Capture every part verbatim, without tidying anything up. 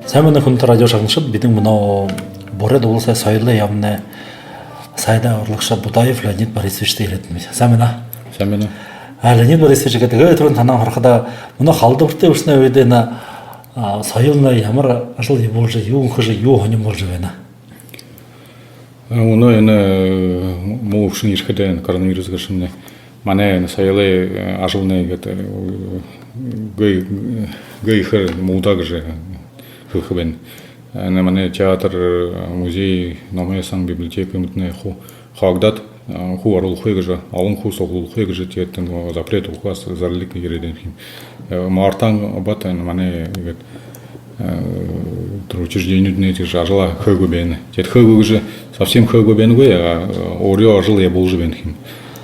Сайн байна, хүндэтэ радио шагнагшад. Бидэ мүнөө Буряад Уласай соёлой яаманай сайдай уриалгашан Будаев Леонид Борисовичтай ерээд байнабди. Сайн байна. Сайн байна. А, Леонид Борисович, гээд, эгээ түрүүн танһаа харахада, мүнөө халдабаритай бэшэ үедэнь, а, соёлой ямар ажал ябуулжа, юу хэжэ, юу һонирхолжо байнаб? А, мүнөө энэ, э, муу үбшэн ерэхэдэ, энэ коронавирус гээшэмнай манай энэ соёлой, э, ажалнай гээд, э, гээ-, гээ ехээр муудаа гэжэ хэлэхэ байна. Энэ манай театр, э, музей, номой сан, библиотекэмнай хуу хаагдаад, э, хуу оруулхагүй гэжэ, олон хуу суглуулхагүй гэжэ, тиигээд энэ запрет, указ, зарлиг ерээд байна юм. Э, мартаан баһа энэ манай гээд, э, тэрэ учреждениенүүднай тиигэжэ ажалаа хэхэгүй байна. Тиигээд хэхэгүй гэжэ совсем хэхэгүй байнагүй, а, э, өөрөө ажал ябуулжа байна юм.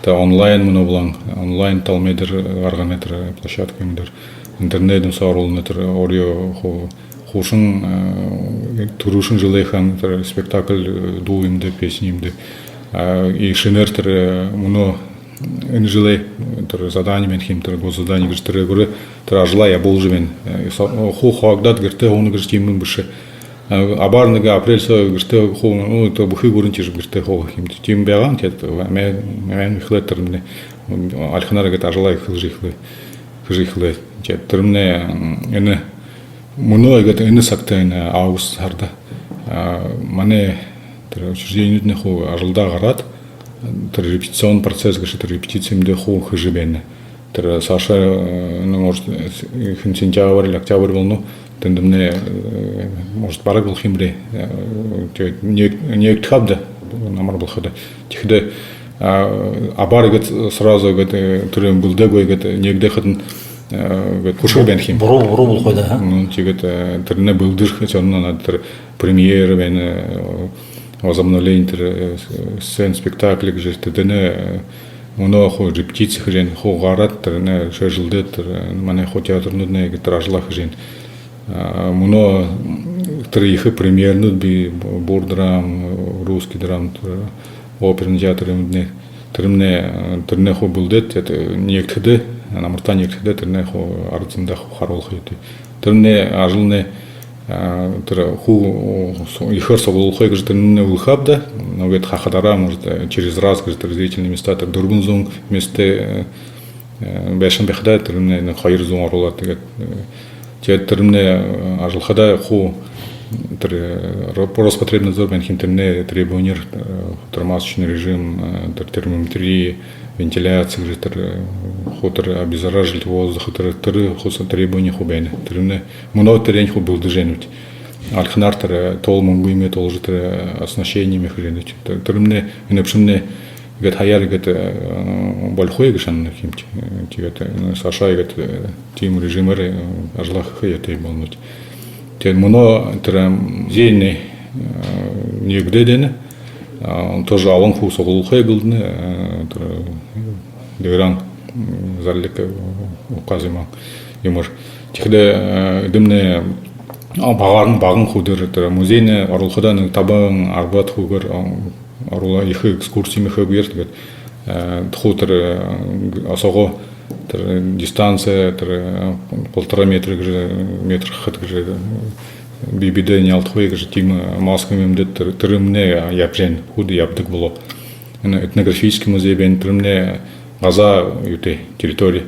Тэрэ онлайн мүнөө болон, онлайн талмай дээрэ гаргана тэрэ площадка юм дээрэ. Интернедэй соо оруулна тэрэ өөрөө хуу-, хуушан, э, түрүүшын жэлэй һаа тэрэ спектакль, э, дуу юм даа, песни юм даа. А, и шэнээр тэрэ, э, мүнөө энэ жэлэй тэрэ задани байна юм, тэрэ госзадани гэжэ, тэрэ гүрэ тэрэ ажалаа ябуулжа байна. Э, со-, хуу хаагдаад гэртээ һууна гэжэ тиимэ бэшэ. Э, абаар нэгэ апрель соо гэртээ хуу, ну, тэрэ бүхы гүрэн тиижэ гэртээ һуугаа юм. Тиимэ байгаа юм, тиигээд мэ-, мэ-, эхилээд тэрэмнай, м, альханаар гээд ажалаа хэжэ эхилээ, хэжэ эхилээ. Тиигээд тэрэмнай, м, энэ мүнөө гээд энэ сагта, энэ август һарада, а, манай тэрэ учреждениенүүднай хуу ажалдаа гараад, тэрэ репетиционный процесс гээшэ, тэрэ репетици юм даа хуу хэжэ байна. Тэрэ саашаа, э, ну, может, э, с-, хэн, сентябрь или октябрь болоно, тэндэмнай, э, может, бараг болохо юм бэ. Э, тиигээд нээг-, нээгдэхэ ааб даа, намар болоходо. Тиихэдэ, а, абаар гээд сразу гээд, э, тэрэ бэлдээгүй гээд, нээгдэхэдэнь, э, гээд хүшэр байна юм. Буруу, буруу болохо даа, а? Ну, тиигээд, э, тэрэнээ бэлдэжэ, всё равно надо тэрэ премьера байна, э, возобновление тэрэ, э, с-, сцен спектакля гэжэ, тэдэнээ, э, мүнөө хуу репетици хэжэ, хуу гараад, тэрэнээ шэжэлдээд, тэрэ, э, манай хуу театрнууднай гээд тэрэ ажалаа хэжэ. А, мүнөө, м, тэрэ ехэ премьерэнүүд бии, бу-, бурдрам, э, русский драм, тэрэ, оперный театр юмнай. Тэрэмнай, э, тэрэнээ хуу бэлдээд, тиигээд, э, нээгдэхэдэ, намартаа нээгдэхэдэ, тэрэнээ хуу арад зондоо хуу харуулха ёһотой. Тэрэмнай ажалнай, а, тэрэ хуу, су-, ехээр суглуулхагүй гэжэ тэрэмнай үлхөө ааб даа. Но гээд хахадаараа, может, э, через раз гэжэ тэрэ зрительные места, тэрэ дүрбэн зуун места, э, э, байшан байхада, тэрэмнай нэгэ хоёр зуун оруулаад, тиигээд, э, тиигээд тэрэмнай, э, ажаллахада хуу тэрэ, э, Ро-, Роспотребнадзор байна юм, тэрэнэй требованиеэр, э, тэрэ масочный режим, э, тэрэ термометрия, вентиляци гэжэ, тэрэ, э, хуу тэрэ обеззаражитель воздуха, тэрэ, тэрэ хуу соо требовани хуу байна. Тэрэмнай мүнөө тэрэниие хуу бэлдэжэ байнабди. Альханаар тэрэ, э, тоол мүнгыемнай толожо, тэрэ, э, оснащениемнай хэжэ байнабди. Тэ-, тэрэмнай, энэ бэшэмнай гээд һаяар гээд, э, болохогүй гэжэ һанана юм. Э, тиигээд, э, саашаа гээд, э, тиимэ режимээр, э, ажалаа хэхэ ёһотой болонобди. Тиигээд мүнөө тэрэ, м, музейнай, э, нээгдээд байна. А, тоже олон хуу суглуулхагүй гэлдэнэ, э, тэрэ, э, дээгүүрнь, м, зарлиг, э, указ юумэ, юумээр. Тиихэдэ, э, эдэмнай, а, багаһаань, багаһаань хуу дээрэ тэрэ музейнай оруулхада нэгэ табан, арбаад хуугаар, а, оруулаа, ехэ экскурси юумэ хэгүйэр, тиигээд, э, хуу тэрэ, э, г-, осоогоо тэрэ дистанция, тэрэ, э, полтора метра гэжэ, метр хахад гэжэ, э, бэе бэедээ нялдахагүй гэжэ, тиимэ, э, маска юумэ үмдээд, тэрэ, тэрэмнай ябажа байна, хуу ябадаг болоо. Энэ этнографический музей байна, тэрэмнай газаа юутэй территория,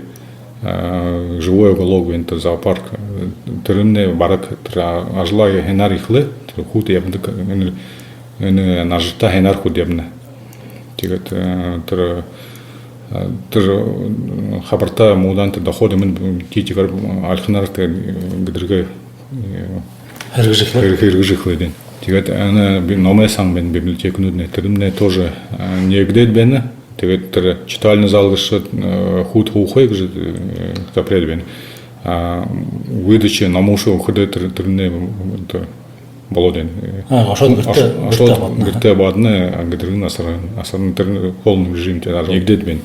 э, живой уголок байна, тэрэ зоопарк, э, тэрэмнай бараг, тэрэ, а, ажалаа һайнаар эхилээ, тэрэ хуу ябадаг, энэ, энэ нажарта һайнаар хуу ябана. Тиигээд, э, тэрэ, э, тэрэ, м, хабарта муудаһан тэрэ доход юумэн тиигээд, м, альханаар тэрэ, э, гэдэргээ, э, Һэргэжэ эхилээ. Һэр-, һэргэжэ эхилээд байна. Тиигээд энэ би-, номой сан байна, библиотекэнүүднай, тэрэмнай тоже, э, нээгдээд байна. Тиигээд тэрэ читальный зал гээшэ, э, хуу һуухагүй гэжэ, э, запрет байна. А, выдача номуушье үгэхэдэ тэрэ, тэрэмнай, м, тэрэ болоод байна. А, ошоод гэртээ, ошо-, ошоод гэртээ абаадна, гэртээ абаадна, а, гэдэргээнь асарна, асарна, тэрэ полный режим, тэрэ нээгдээд байна.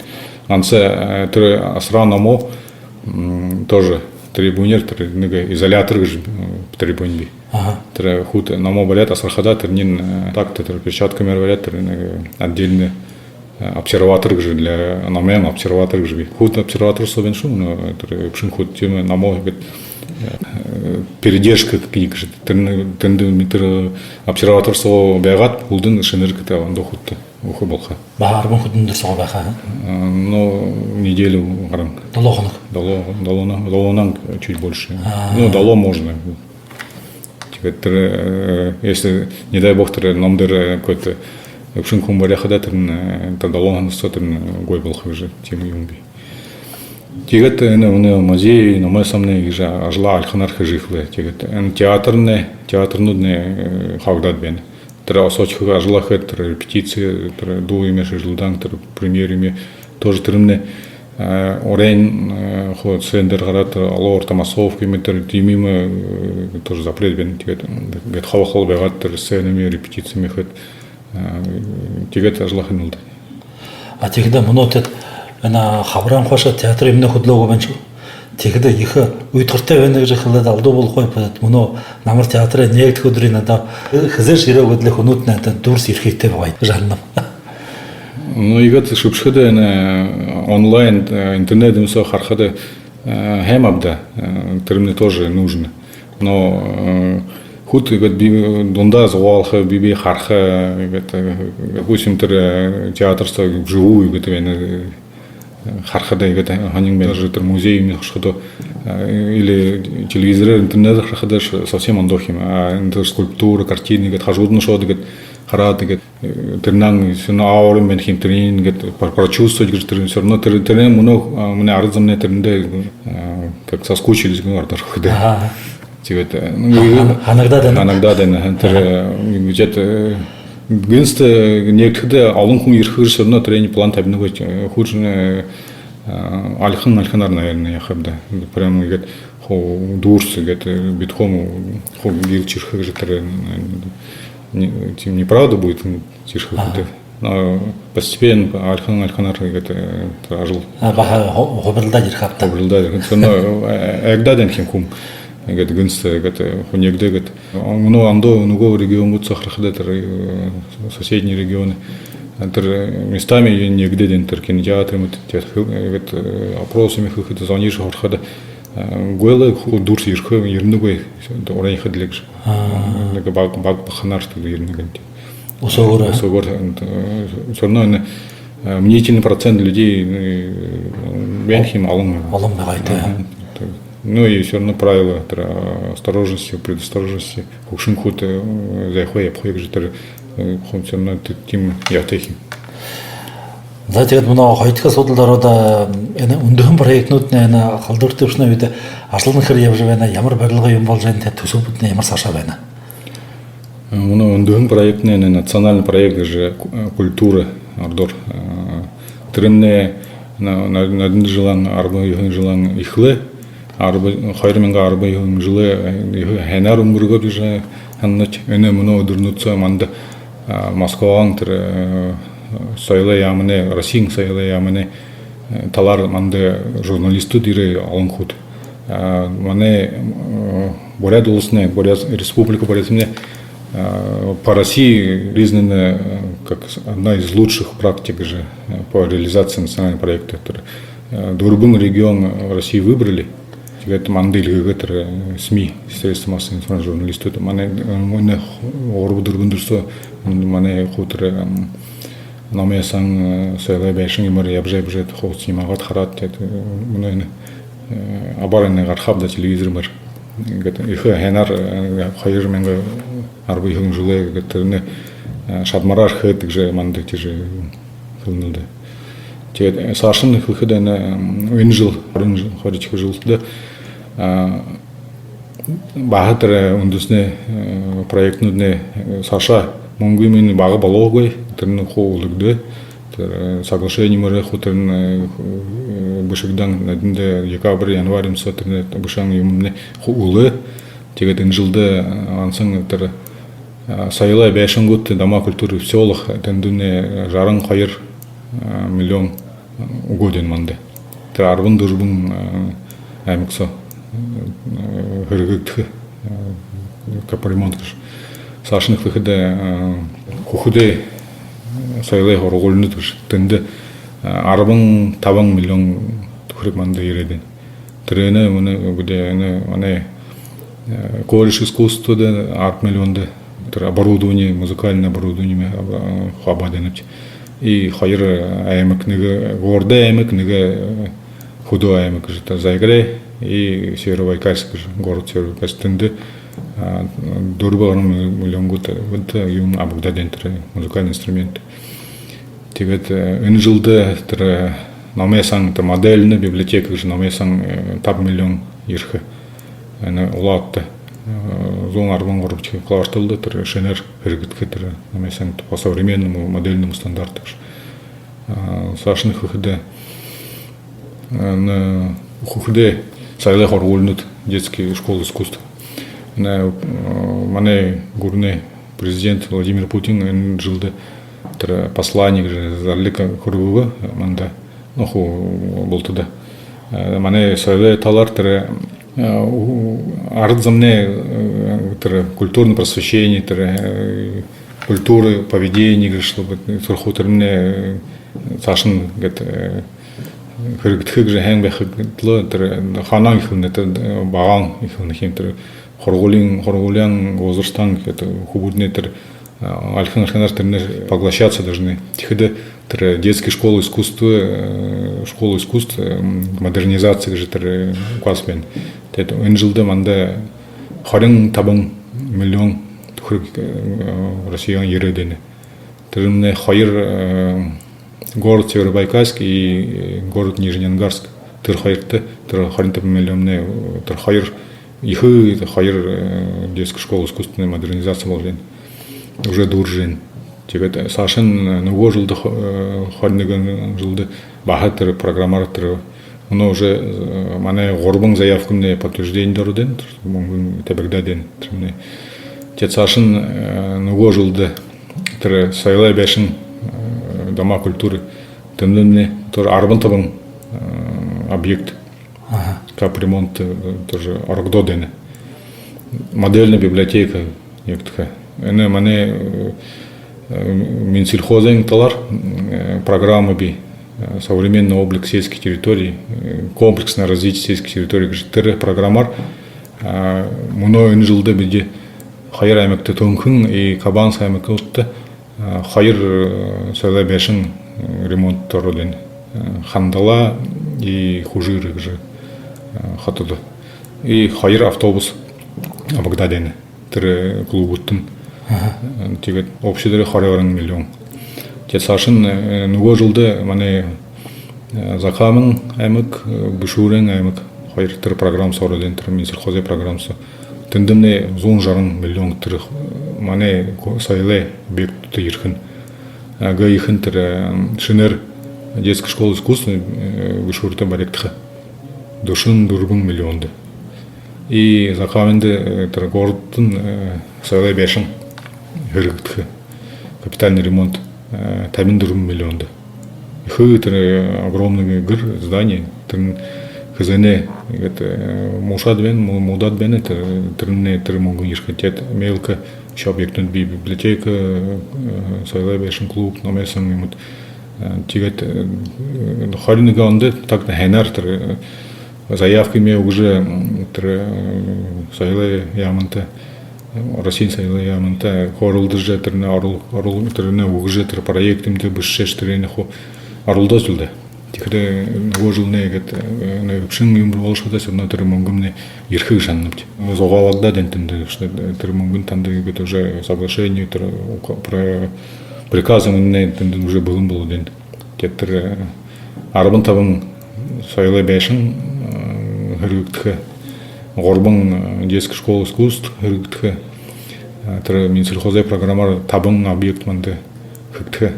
Ганса, э, тэрэ асарһан номоо, м, тоже требованиеэр, тэрэ нэгэ изолятор гэжэ, м, требовани бии. Аха. Тэрэ хуу номоо бариад асархада, тэрэниие, э, так, тэрэ перчаткамнай бариад, тэрэ нэгэ отдельный, э, обсерватор гэжэ, для номой обсерватор гэжэ бии. Хуу обсерватор соо байна шүү, но тэрэ үбшэн хуу тиимэ номоо гээд Передержка гэжэ. Тэндэ, тэндэ тэрэ обсерватори соо байгаад, хүндэ шэнээр гээд ондоо хүнүүдтэ үгэхэ болохо. Баһа арбан хүнүүдээр соо байха. Ну, неделю гаран. Долоо хоног. Долоо, долоо, долоонһаа чуть больше. Ну, долоо можно. Тиигээд тэрэ, если, не дай бог, тэрэ номдо какой-то үбшэн хүн бариха даа, тэрэ, тэрэ долоон хоног соо тэрэ гоё болохо гэжэ тиимэ юм бии. Тиигээд энэ, энэ музей, номой соомнай гэжэ ажалаа альханаар хэжэ эхилээ. Тиигээд энэ театрнай, театрнууднай хабаадаад байна. Тэрэ соо ехэ ажалаа хээд, тэрэ репетици, тэрэ дуу юумэ шэглүүлһэн, тэрэ премьер юумэ тоже тэрэмнай уран, хуу сцена дээрэ гараад, олон орто массовка юумэ, тэрэ тиимэ юумэ тоже запрет байна. Тиигээд гээд хабаахал байгаад, тэрэ сцена юумэ, репетици юумэ хээд, тиигээд ажалаа хэнэ лэ даа. А тиихэдэ мүнөө тэдэ энэ хабараһан хойшо театр юумэнэй хүдэлөөгүй байна шүү. Тиихэдэ ехэ уйдхартай байна гэжэ хэлээд алдуу болохогүй. Мүнөө намар театрай нээгдэхэ үдэрынь одоо хэзээшье ерээ гээд лэ, хүнүүднай одоо дүүрэн ерэхэ ёһотой байгаа гэжэ һананам. Ну, иигээд шэбшэхэдэ энэ онлайн, интернет юумэ соо харахада, һайн ааб даа, тэрэмнай тоже нужно. Но хуу иигээд би дундаа зугаалха, бэе бэеэ хараха, иигээд, допустим, тэрэ театр соо вживую иигээд байна, харахада иигээд һонин байна, тэрэ музей юумэ ошоходо, или телевизорээр, интернетээр харахада совсем ондоо юм. А энэ скульптура, картина иигээд хажуудань ошоод иигээд хараад, иигээд тэрэнэй ещё аура байна хим, тэрэнь иигээд про-, прочувствовать гэжэ, тэрэнь всё равно, тэрэ, тэрэнь мүнөө, манай арад зомнай тэрэндээ как соскучились гэнэ ородоор хэлэхэдэ. Тиигээд, ну, һанагдаад байна. Һанагдаад байна. Тэрэ иигээд гэнтэ нээгдэхэдэ олон хүн ерэхэ гэжэ всё равно тэрэниие план табинагүй, хуу альхан, альханаар, наверное, яахаб даа. Прям иигээд хуу дүүрэн иигээд битком хуу гилжэ ерэхэ гэжэ, тэрэ, наверное, не, тиимэ неправда будет, ерэхэ хүнүүдтэ. Но постепенно, альхан, альханаар иигээд ажал. Баһа хубилдаад ерэхэ ааб даа. Хубилдаад ерэхэ. Тэрэ айгадаад байна хим хүн. Иигээд гэнтэ иигээд хүнэгдээ гээд. Мүнөө ондоо нүгөө регионууд соо харахада, тэрэ соседние регионы, тэрэ местами нээгдээд байна, тэрэ кинотеатр юумэ, тэрэ иигээд опрос юумэ хэхэдэ, звонишь, харахада, гү лэ, хуу дүүрэн ерэхэ, ерэнэгүй, уран хэдэлэг. Нэгэ бага, бага баханаар тэрэ ерэнэ гэнэ. Үсөөгөөр. Үсөөгөөр, всё равно энэ мнительный процент людей байна хим, олон. Олон байгаа тээ. Ну и всё равно правила, тэрэ осторожности, предосторожности, хүгшэн хүнүүд зайхагүй, ябахагүй гэжэ, тэрэ хуу всё равно тиимэ ёһотой хим. За, тиигээд мүнөө хоёрдохи асуудалда ороод, энэ үндэһэн проектнүүднай энэ халдуурта үбшэнэй үедэ ажалынь хэр ябажа байна, ямар барилга юумэ боложо байна, тиигээд түсэбүүднай ямар саашаа байна? Мүнөө үндэһэн проектнай, энэ национальный проект гэжэ, культура ородоор. Тэрэмнай на-, на-, наян жэлэй, арбан юһэн жэлэй эхилээ. Арба-, хоёр мянга арбан юһэн жэлээ ехэ һайнаар үнгэргөө гэжэ һананаб. Энэ мүнөө үдэрнүүд соо манда Москваһаа тэрэ соёлой яаманай, Россиин соёлой яаманай талаар манда журналистнууд ерээ, олон хүнүүд. Манай Буряад уласнай, Буряад, Республика Бурятиямнай по России признана как одна из лучших практик же по реализации национального проекта. Тэрэ дүрбэн регион России выбрали. Тиигээд манда эльгээгээ тэрэ СМИ, средства массовой информации, журналистнууд. Манай, манай гурба-дүрбэн дүрсөө манай хуу тэрэ номой сан, соёлой байшан юумээр ябажа, ябажа, хуу снимагаад хараад, тиигээд мүнөө энэ абаар энэ гарахаб даа телевизор юумээр. Иигээд ехэ һайнаар, хоёр мянга арбан юһэн жэлээ иигээд тэрэнээ шадамараар хээд гэжэ манда тиижэ хэлэнэ лэ даа. Тиигээд саашань хэлэхэдэ, энэ, энэ жэл, хорин жэл, хорин ехэ жэлдэ баһа тэрэ үндэһэнэй проектнүүднай саашаа мүнгэ юумэниинь бага болоогүй, тэрэнь хуу үлэгдөө. Тэрэ соглашени юумээрээ хуу тэрэнь бэшэгдэн, наян декабрь, январь юумэ соо тэрэнь бэшэһэн юумэмнай хуу үлөө. Тиигээд энэ жэлдэ ганса тэрэ соёлой байшангууд, дома культуры в сёлах, тэндэмнай жаран хоёр миллион үгөөд байна манда. Тэрэ арбан дүрбэн аймаг соо хэрэглэгдэхэ, капремонт гэжэ. Саашань хэлэхэдэ, хүүгэдэй соёлой һургуулинууд гэжэ, тэндэ арбан табан миллион түхэриг манда ерээд байна. Тэрэнээ манай, бидэ энэ манай колледж искусствада арбан миллиондо тэрэ оборудование, музыкальное оборудование абаад байнабди. И хоёр аймаг, нэгэ городой аймаг, нэгэ хүдөө аймаг гэжэ, тэрэ Заиграй и Северобайкальск гэжэ, город Северобайкальск. Тэндэ дүрбэ гаран миллион гү, тэрэ юун абагдаад байна, тэрэ музыкальный инструмент. Тиигээд энэ жэлдэ тэрэ номой сан, тэрэ модельный библиотека гэжэ номой сан, табан миллион ерэхэ. Энэ Улаан-Үдэдэ зуун арбан гурбадахи кварталда тэрэ шэнээр хэрэглэхэ, тэрэ номой сан по современному модельному стандарту гэжэ. Саашань хэхэдэ, энэ хүүгэдэй соёлой һургуулинууд, детские школы искусств. Энэ манай гүрэнэй президент Владимир Путин энэ жэлдэ тэрэ послание гэжэ зарлиг хүргөө манда, ну, хуу бултада. Манай соёлой талаар, тэрэ арад зомнай тэрэ культурное просвещение, тэрэ культура поведения гэжэ, чтобы тэрэ хуу тэрэмнай саашань гээд хэрэглэхэ гэжэ һайн байха гэжэ лэ, тэрэ хаанаа эхилнэ, тэрэ багаһаа эхилнэ юм, тэрэ һургуулиин, һургуулиин возрастһаа гээд, хүүгэднай тэрэ альхан альханаар тэрэнээ поглощаться должны. Тиихэдэ тэрэ детские школы искусств, школы искусств, модернизация гэжэ тэрэ указ байна. Тиигээд энэ жэлдэ манда хорин табан миллион түхэриг Россиһаа ерээд байна. Тэрэмнай хоёр, город Северобайкальск и город Нижнеангарск. Тэрэ хоёрто, тэрэ хорин табан миллионнай, тэрэ хоёр ехэ, тэрэ хоёр детская школа искусственной модернизация болоод байна. Уже дүүржэ байна. Тиигээд саашань, нүгөө жэлдэ, хорин нэгэн жэлдэ баһа тэрэ программаар тэрэ, мүнөө уже манай гурбан заявкамнай подтверждениедэ ороод байна, мүнгэн табигдаад байна тэрэмнай. Тиигээд саашань, нүгөө жэлдэ тэрэ соёлой байшан, дома культуры, тэндэмнай тоже арбан табан объект капремонт тоже орогдоод байна. Модельная библиотека нээгдэхэ. Энэ манай Минсельхозой талаар программа бии, современный облик сельских территорий, комплексное развитие сельских территорий гэжэ тэрэ программаар мүнөө энэ жэлдэ бидэ хоёр аймагта, Түнхэн и Кабанск аймагуудта хоёр соёлой байшан ремонтдо ороод байна. Хандала и Хужир гэжэ хотодо. И хоёр автобус абагдаад байна тэрэ клубуудтань. Тиигээд общий дээрэ хорин миллион. Тиигээд саашань, нүгөө жэлдэ манай Захааминай аймаг, Бэшүүрэй аймаг хоёр тэрэ программа соо ороод байна, тэрэ Минсельхозой программа соо. Тэндэмнай зуун жаран миллион тэрэ манай соёлой объектдэ ерэхэнь. Ага, ехэнь тэрэ шэнээр детская школа искусств Бэшүүртэ баригдаха. Дүшэн дүрбэн миллиондо. И Захааминда тэрэ городтон соёлой байшан хэрэглэхэ. Капитальный ремонт табин дүрбэн миллиондо. Ехэ тэрэ огромный гэр, здание, тэрэнь хэзээнэй гээд муушаад байна, му-, муудаад байна, тэрэ, тэрэнэй тэрэ мүнгэн ерэхэ. Тиигээд мелко ещё объектнууд бии: библиотека, соёлой байшан, клуб, номой сан, юумэд. Тиигээд хорин нэгэн ондо так һайнаар тэрэ заявкамнай үгэжэ, тэрэ соёлой яаманда, Россиин соёлой яаманда хөөрэлдэжэ, тэрэнээ орол-, орол-, тэрэнээ үгэжэ, тэрэ проектнуудаа бэшэжэ, тэрэнээ хуу оролдоошоол даа. Тиихэдэ нүгөө жэлнай гээд, энэ үбшэн юумэ болошоходо, всё равно тэрэ мүнгэмнай ерэхэ гэжэ һананабди. Зугаалагдаад байна тэндэ, что тэрэ мүнгэн танда гээд уже соглашение, тэрэ ука-, про-, приказнай тэндэ уже бэлэн болоод байна. Тиигээд тэрэ арбан табан соёлой байшан хэрэглэгдэхэ, гурбан детская школа искусств хэрэглэгдэхэ, тэрэ Минсельхозой программаар табан объект манда хэгдэхэ.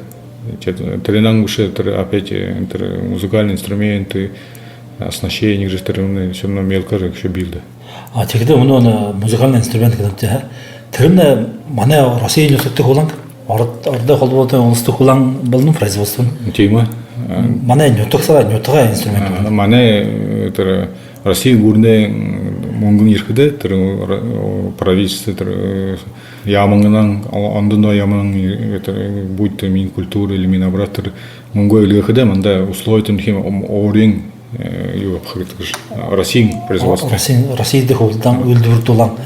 Тиигээд тэрэнээн бэшэ, тэрэ опять тэрэ музыкальный инструменты, оснащение гэжэ тэрэнээ всё равно мелкоёор ещё бии л даа. А тиихэдэ мүнөө энэ музыкальный инструмент гэдэг, тээ, тэрэнь манай Россиин нютагта хүлээн, Ород-, Ородой Холбоото Уласта хүлээн болоно производство? Тиимэ. Манай нютаг соо, нютагай инструмент. А, манай тэрэ Россиин гүрэнэй мүнгэн ерэхэдэ, тэрэ правительство, тэрэ яаманһаа, ондоо яаманһаа, это, будь то Минкультура или Минобрат, тэрэ мүнгэ эльгээхэдэ, манда условиятнай юумэн өөрын юу ябаха гэдэг гэжэ, Россиин производство. Россиин, Россиин хубилдаан, үйлэдбэри дулаан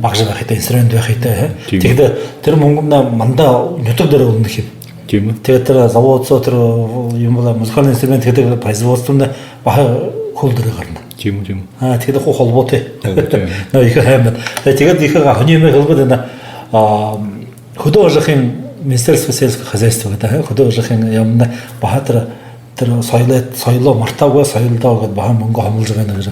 багажа байхатай, инструмент байхатай. Тиимэ. Тиигээд тэрэ мүнгэмнай манда нютаг дээрэ үлэнэ ха юм. Тиимэ. Тиигээд тэрэ завод соо тэрэ юумэ болоо, музыкальный инструмент гэдэг производствомнай баһа хол дээрэ гарана. Тиимэ, тиимэ. А, тиигээд хуу холбоотой. Холбоотой. Но ехэ һайн байна. Тиигээд ехэ һонин юумэ хэлэбэд энэ, а, хүдөө ажахын, Министерство сельского хозяйства гэдэг, хүдөө ажахын юумэнэй баһа тэрэ, тэрэ соёлоо, соёлоо мартаагүй, соёлдоо гээд баһа мүнгэ хомолжо байна гэжэ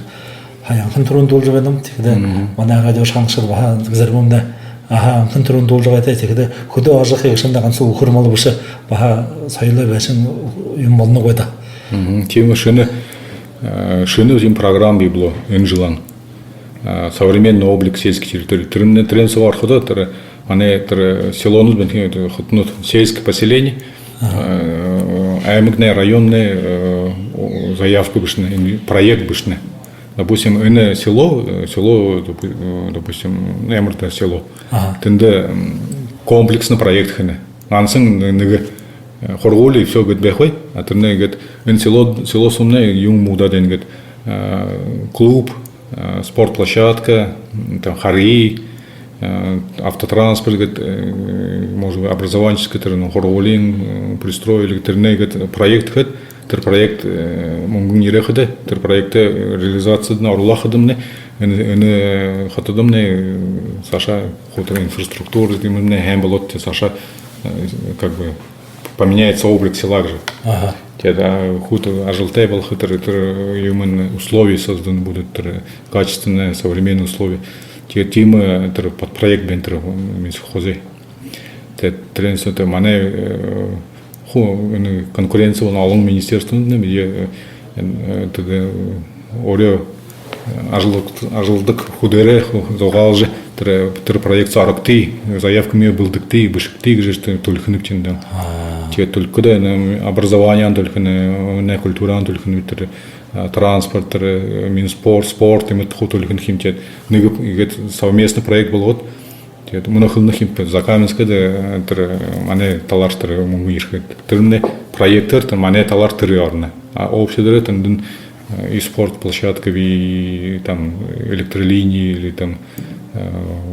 һаяхан түрүүн дуулажа байнам. Тиигээд манай радио шагнагшад баһа зэргэмнай, аха, анхан түрүүн дуулажа байгаа. Тиигээд хүдөө ажахын гээшэндэ ганса үхэр мал бэшэ, баһа соёлой байшан юумэ болоно гү даа. Тиимэ, шэнэ, шэнэ юумэ, программа бии болоо энэ жэлэй. Современный облик сельских территорий. Тэрэмнай, тэрэн соо орходо, тэрэ манай тэрэ селонууд байна, хотонууд, сельское поселение, аймагнай, районнай заявка бэшэнэ, проект бэшэнэ. Допустим, энэ село, село, допустим, ямар даа село. Тэндэ комплексный проект хэнэ. Ганса нэгэ һургуули, всё гээд байхагүй. А тэрэнэй гээд энэ село, село соомнай юумэ муудаад байна гээд, клуб, спортплощадка, там, харгы, автотранспорт гээд, может быть, образованческая, тэрэ, ну, һургуулиин пристроили, тэрэнэй гээд проект хээд, тэрэ проект мүнгэн ерээ хадаа, тэрэ проектээ реализациядань оруулаа хадамнай, энэ, энэ хотодомнай саашаа хуу тэрэ инфраструктура юумэмнай һайн болоод, тиигээд саашаа как бы поменяется облик села гэжэ. Аха. Тиигээд хуу тэрэ ажалтай болохо, тэрэ, тэрэ юумэн условия созданы будут, тэрэ качественные, современные условия. Тиигээд тиимэ тэрэ подпроект байна тэрэ минсельхозой. Тиигээд тэрэн соо тэрэ манай хуу энэ конкуренци болоно олон министерствонууднай, тиигээд өөрөө ажаллаг-, ажалладаг хүдөө хуу зугаалжа, тэрэ, тэрэ проект соо орогты, заявкамнай бэлдэгты, бэшэгты гэжэ тэрэ түлхинэбди даа. Тиигээд түлхэдөө энэ образованиин түлхинэ, манай культураан түлхинэ, тэрэ транспорт, тэрэ Минспорт, спорт, иимэ хуу түлхинэ ха юм. Тиигээд нэгэ иигээд совместный проект болгоод, тиигээд мүнөө хэлэнэ ха юм, Закаменскада тэрэ манай талаар тэрэ мүнгэн ерэхэ. Тэрэмнай проектээр тэрэ манай талаар тэрэ орно. А общий дээрээ тэндэнь и спортплощадка бии, и там электролинии, или там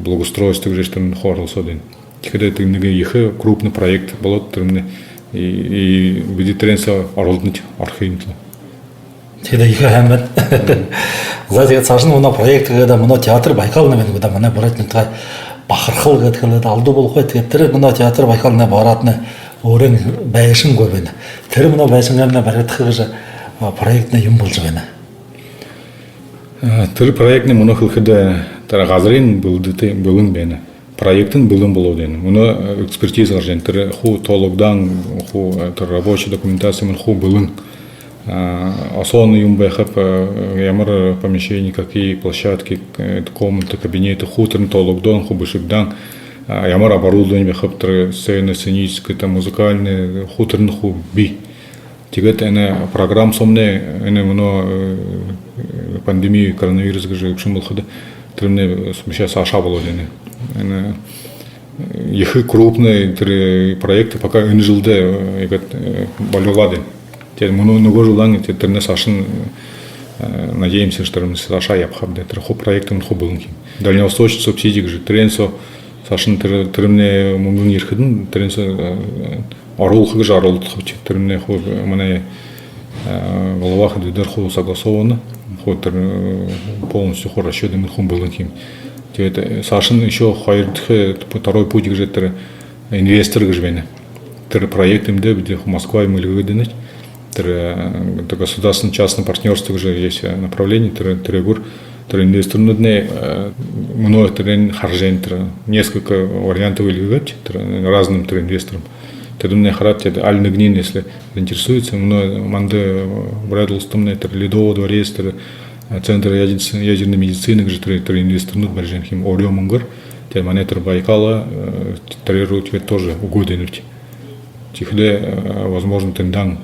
благоустройство гэжэ тэрэмнай хуу оролсоод байна. Тиихэдэ тэрэ нэгэ ехэ крупный проект болоод, тэрэмнай и, и бидэ тэрэн соо оролдонод орохо юм лэ. Тиихэдэ ехэ һайн байна. За, тиигээд саашань мүнөө проект гээд, мүнөө театр Байкал байна гү даа, манай буряад нютагай бахархал гээд хэлээд алдуу болохогүй. Тиигээд тэрэ мүнөө театр Байкалнай бариаднай өөрын байшан гү байна. Тэрэ мүнөө байшан гү байна, баригдаха гэжэ проектнай юумэ болжо байна. Тэрэ проектнай мүнөө хэлэхэдэ, тэрэ газарынь бэлдэгты, бэлэн байна. Проектынь бэлэн болоод байна. Мүнөө экспертиза гаража байна. Тэрэ хуу тоологдоһон, хуу тэрэ рабочая документация мүн хуу бэлэн. Особенно юумэ байхаб, ямар помещение, какие площадки, комнаты, кабинеты, хуу тэрэнь тоологдоһон, хуу бэшэгдэһэн, ямар оборудование байхаб, тэрэ сцена, сценическая, там, музыкальная, хуу тэрэнь хуу бии. Тиигээд энэ программа соомнай, энэ мүнөө пандемия, коронавирус гэжэ үбшэн болоходо, тэрэмнай соомнай саашаа болоод байна. Энэ ехэ крупный тэрэ проект пока энэ жэлдэ иигээд болюулаад байна. Тиигээд мүнөө, нүгөө жэлынь тиигээд тэрэнэй саашань, надеемся, что тэрэмнай саашаа ябахабди. Тэрэ хуу проектмнай хуу бэлэн ха юм. Дальневосточный субсидия гэжэ, тэрэн соо саашань тэрэ, тэрэмнай мүнгэн ерэхэдэнь, тэрэн соо оруулха гэжэ оролдохобди. Тэрэмнай хуу манай глава хэдыдэр хуу согласовано, хуу тэрэ полностью хуу расчётмнай хуу бэлэн ха юм. Тиигээд саашань ещё хоёрдохи, второй путь гэжэ, тэрэ инвестор гэжэ байна. Тэрэ проект юумэндэ бидэ хуу Москва юумэ эльгээгээд байнабди. Тэрэ, это государственно-частное партнёрство гэжэ есть направление, тэрэ, тэрээгүүр тэрэ инвесторнууднай мүнөө тэрэниие хаража байна, тэрэ несколько вариантов эльгээгээбди, тэрэ разным тэрэ инвесторам. Тэдэнэй хараад, тиигээд аль нэгэниинь, если заинтересуется, мүнөө манда, буряад уластамнай тэрэ Ледовый дворец, тэрэ центр ядер-, ядерной медицины гэжэ тэрэ, тэрэ инвесторнууд барижа байна ха юм, өөрын мүнгөөр. Тиигээд манай тэрэ Байкал, тэрэ руу тиигээд тоже үгөөд байнабди. Тиихэдэ возможно тэндэнь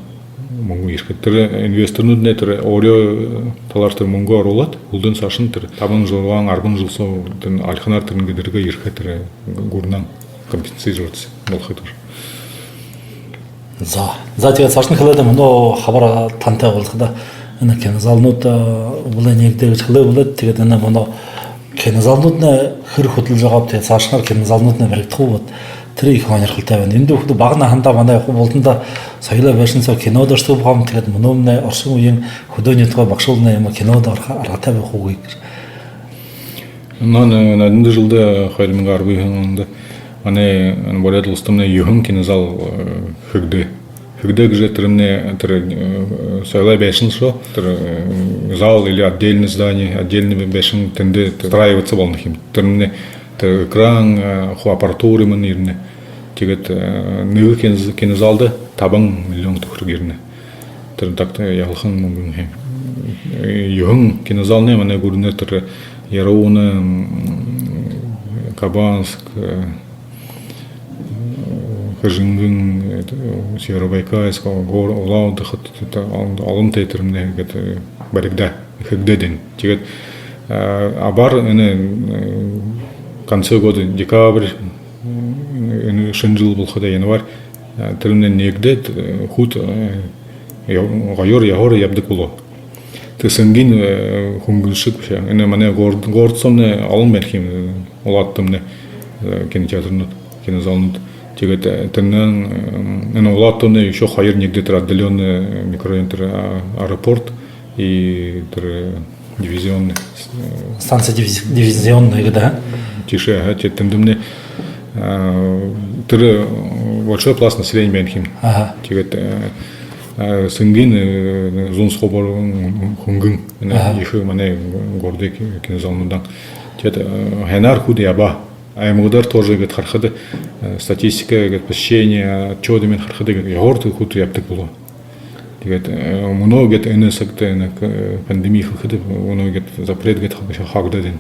мүнгэ ерэхэ. Тэрэ инвесторнууднай тэрэ өөрын талаар тэрэ мүнгэ оруулаад, һүүлдэнь саашань тэрэ табан, зургаан, арбан жэл соо тэрэ альханаар тэрэ нэгэ дээрэ ерэхэ, тэрэ гүрэнөөр компенсироваться болохо юм. За, за, тиигээд саашань хэлээд, мүнөө хабар тантай уулзахада Энэ кинозалнууд, а, бүлэ нээгдээ гэжэ хэлээ бэлэйт. Тиигээд энэ мүнөө кинозалнууднай хэр хүдэлжэ байгааб, тиигээд саашанхаар кинозалнууднай баригдаха гү, вот. Тэрэ ехэ һонирхолтой байна. Эндэ хүүгэд бага наһандаа манай хуу бултандаа соёлой байшан соо кинодо ошодог байгаа юм, тиигээд мүнөөнэй оршон үеын хүдөө нютагай багшуулнай юумэ кинодо орохо аргатай байха гү гэжэ. Мүнөө, мүнөө энэ жэлдэ, хоёр мянга арбан юһэн ондо манай Буряад уластамнай юһэн кинозал, э, хэгдээ. Хэгдээ гэжэ тэрэмнай тэрэ, э, соёлой байшан соо, тэрэ, э, зал или отдельное здание, отдельный байшан тэндэ встраиваться болоно юм. Тэрэмнай тэрэ экран, э, хуу аппаратура юумэн ерэнэ. Тиигээд, э, нэгэ киноз-, кинозалда табан миллион түхэриг ерэнэ. Тэрэ дагта ялхан мүнгэн юм. Э, юһэн кинозалнай манай гүрэнэй тэрэ Яруунын, м, Кабанск, э, Хэжэнгын, э, Северобайкальск, гор-, Улаан-Үдэ хот, это олон, олон тэрэмнай гээд, э, баригдаа, хэгдээд байна. Тиигээд, э, абаар энэ, э, конце года, декабрь, э, энэ шэнэ жэл болоходо, январь, э, тэрэмнай нээгдээд, э, хүүд, э, я-, гоёор, яһаар ябадаг болоо. Тиигээд сэнгийн, э, хүнгэн шэг бэшэ. Энэ манай город, город соомнай олон байна юм, э, улаадтамнай, э, кинотеатрнууд, кинозалнууд. Тиигээд, э, тэрэнэй, э, энэ улаадтамнай ещё хоёр нээгдээ, тэрэ отдалённый, э, микрорайон, тэрэ, а, аэропорт и тэрэ дивизионный, э, станция дивиз-, дивизионная гэдэг, а? Тиишээ, аха, тиигээд тэндэмнай, э, тэрэ, э, большой пласт населения байна юм. Аха. Тиигээд, э, э, сэнгийн, э, зуун соо болоо хүнгэн, энэ, аха, ехэ манай городой ки-, кинозалнуудаань. Тиигээд, э, һайнаар хүүд ябаа. Аймагуудаар тоже гээд харахада, э, статистика гээд, посещение, отчёт юумэ харахада гээд, яһаар хүүд ябадаг болоо. Тиигээд, э, мүнөө гээд энэ сагта, энэ, э, пандеми хэлэхэдэ, мүнөө гээд запрет гээд хаг-, хаагдаһан.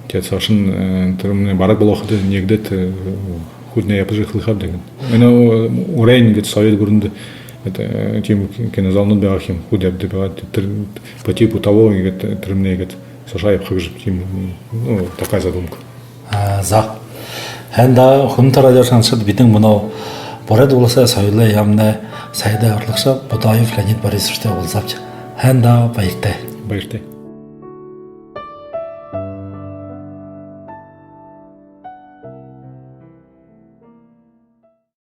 Тиигээд саашань, э, тэрэмнай бараг болоходо нээгдээд, э, хүүднай ябажа эхилхэ ааб даа гээд. Энэ, э, урайн гээд Совет гүрэндэ, это, э, тиимэ кинозалнууд байгаа юм, хүүд ябадаг байгаа. Тэрэ по типу того гээд, тэрэмнай гээд саашаа ябаха гэжэ тиимэ, ну, такая задумка. А, за. Һайн даа, хүндэтэ радио шагнагшад, бидэ мүнөө Буряад уласай соёлой яаманай сайдай орлогшо Будаев Леонид Борисовичтай уулзаабди. Һайн даа, баяртай. Баяртай.